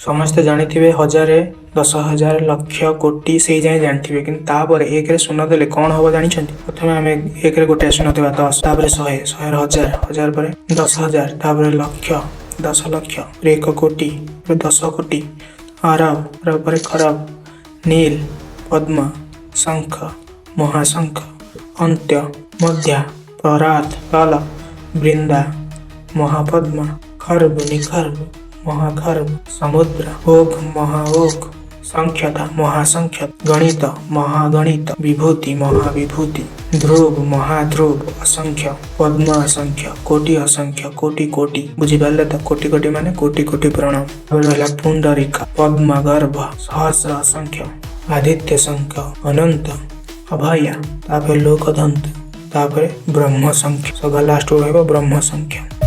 ସମସ୍ତେ ଜାଣିଥିବେ ହଜାରେ, 10,000, ଲକ୍ଷ, କୋଟି ସେଇ ଯାଏଁ ଜାଣିଥିବେ। କିନ୍ତୁ ତାପରେ ଏକରେ ଶୂନ ଦେଲେ କ'ଣ ହବ ଜାଣିଛନ୍ତି? ପ୍ରଥମେ ଆମେ ଏକରେ ଗୋଟେ ଶୂନ ଦେବା 10, ତାପରେ 100, ଶହେର ହଜାର, ହଜାର ପରେ 10,000, ତାପରେ ଲକ୍ଷ, 10 ଲକ୍ଷ, 1 କୋଟି, 10 କୋଟି, ଅରବ, ଅରବ ପରେ ଖରବ, ନୀଲ, ପଦ୍ମ, ଶଙ୍ଖ, ମହାଶଙ୍ଖ, ଅନ୍ତ୍ୟ, ମଧ୍ୟା, ପରାତ, ତଲ, ବୃନ୍ଦା, ମହାପଦ୍ମ, ଖର୍ବ, ନିଖର୍ବ, ମହାଖର୍ବ, ସମୁଦ୍ର, ଓଘ, ମହାଓଘ, ସଂଖ୍ୟତା, ମହାସଂଖ୍ୟତ, ଗଣିତ, ମହାଗଣିତ, ବିଭୂତି, ମହାବିଭୂତି, ଧ୍ରୁବ, ମହାଧ୍ରୁବ, ଅସଂଖ୍ୟ, ପଦ୍ମ ଅସଂଖ୍ୟ, କୋଟି ଅସଂଖ୍ୟ, କୋଟି କୋଟି। ବୁଝିପାରିଲେ ତ? କୋଟି କୋଟି ମାନେ କୋଟି କୋଟି ପ୍ରଣାମ। ତାପରେ ରହିଲା ପୁଣ୍ଡରିକ, ପଦ୍ମ ଗର୍ଭ, ସହସ୍ର, ଅସଂଖ୍ୟ, ଆଦିତ୍ୟ ଶଙ୍ଖ, ଅନନ୍ତ, ଅଭୟା, ତାପରେ ଲୋକଦନ୍ତ, ତାପରେ ବ୍ରହ୍ମ ସଂଖ୍ୟ। ସଭା ଲାଷ୍ଟ ରହିବ ବ୍ରହ୍ମ ସଂଖ୍ୟ।